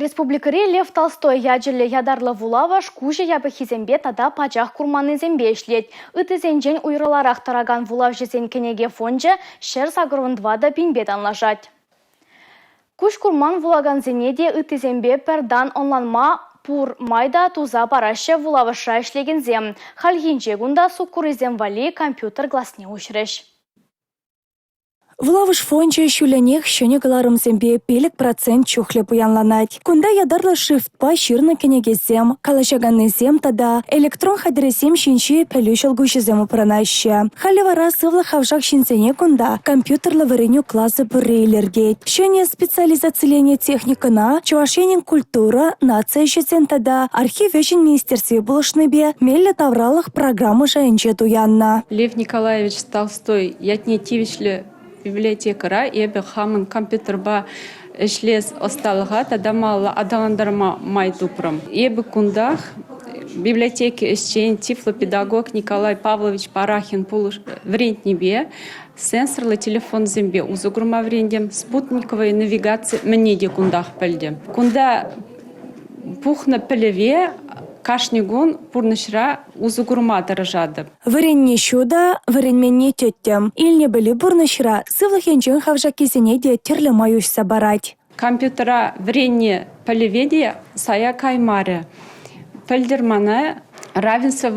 Республикӑри Лев Толстой ячӗллӗ ятарлӑ вулавӑш куҫӗ япӑххисемпе тата пачах курманнисемпе ӗҫлет. Ыттисенчен уйрӑларах тӑракан вулавҫӑсен кӗнеке фончӗ 184 пинпе танлашать. Куҫ курман вулакансене те ыттисемпе пӗр тан ӑнланма пур май та туса параҫҫӗ вулавӑшра ӗҫлекенсем. Хальхинче кунта суккуррисем валли компьютер класне уҫрӗҫ. Вулавӑш фончӗ ҫулленех ҫӗнӗ кӑларӑмсемпе 5 процент чухлӗ пуянланать. Кунта ятарлӑ шрифтпа ҫырнӑ кӗнекесем, калаҫаканнисем тата электрон хатӗрӗсем ҫинчи пӗлӳ ҫӑлкуҫӗсем упранаҫҫӗ. Халӗ вара сывлӑх хавшак ҫынсене кунта компьютерлӑ вӗренӳ класӗ пурри илӗртет. Ҫӗнӗ специализациленӗ техникӑна Чӑваш Енӗн культура, наци ӗҫӗсен тата архив ӗҫӗн министерстви пулӑшнипе меллӗ тавралӑх программа шайӗнче туяннӑ. Лев Николаевич Толстой ятне тивӗҫлӗ библиотекӑра эпӗ хамӑн компьютерпа ӗҫлес ӑсталӑха тата малалла аталантарма май тупрӑм. Эпӗ кунтах библиотека ӗҫченӗ тифлопедагог Николай Павлович Парахин вӗрентнипе сенсорлӑ телефонсемпе усӑ курма вӗрентӗм, спутниковая навигаци мӗнне те кунтах пӗлтӗм. Кунта пухнӑ пӗлӗве кашни кун пурнӑҫра усӑ курма тӑрӑшатӑп. Вӗренни ҫутӑ, вӗренменни тӗттӗм. Илнӗ пӗлӳ пурнӑҫра сывлӑх енчен хавшаккисене те тӗрлӗ май уҫса парать. Компьютера вӗренни пӗлӗве те сая каймарӗ. Пӗлтӗр мана «Равенство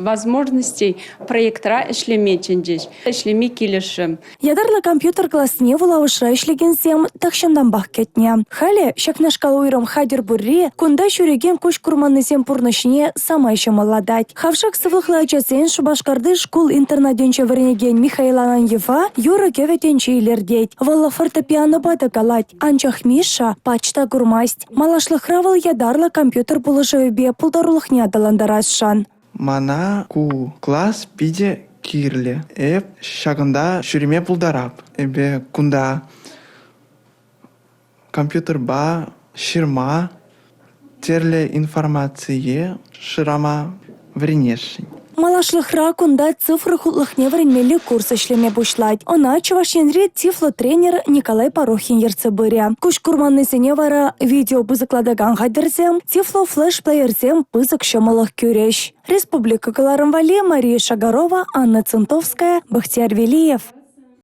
возможностей» проектра ӗҫлеме чӗнчӗҫ. Ӗҫлеме килӗшрӗм. Ятарлӑ компьютер класне вулавӑшра ӗҫлекенсем тахҫантанпах кӗтнӗ. Халӗ ҫакнашкал уйрӑм хатӗр пурри кунта ҫӳрекен куҫ курманнисен пурнӑҫне самай ҫӑмӑллатать. Хавшак сывлӑхлӑ ачасен Шупашкарти шкул-интернатӗнче вӗренекен Михаил Ананьева юрӑ-кӗвӗ тӗнчи илӗртет. Вӑл фортепианопа та калать, анчах Миша пач та курмасть. Малашлӑхра вӑл ятарлӑ компьютер пулӑшӑвӗпе пултарулӑхне аталантарасшӑн. Мана ку класс питӗ кирлӗ. Эп ҫакӑнта ҫӳреме пултарап. Эпӗ кунта компьютерпа ҫырма, тӗрлӗ информацие шырама вӗренесшӗн. Малашлӑхра кунта цифра хутлӑхне вӗренмелли курс ӗҫлеме пуҫлать. Ӑна Чӑваш Енри тифлотренер Николай Порохин ертсе пырӗ. Куҫ курманнисене вара видео пысӑклатакан хатӗрсем, тифло-флеш-плеерсем пысӑк ҫӑмӑллӑх кӳрӗҫ. Республика кӑларӑм валли Мария Шагарова, Анна Центовская, Бахтияр Велиев.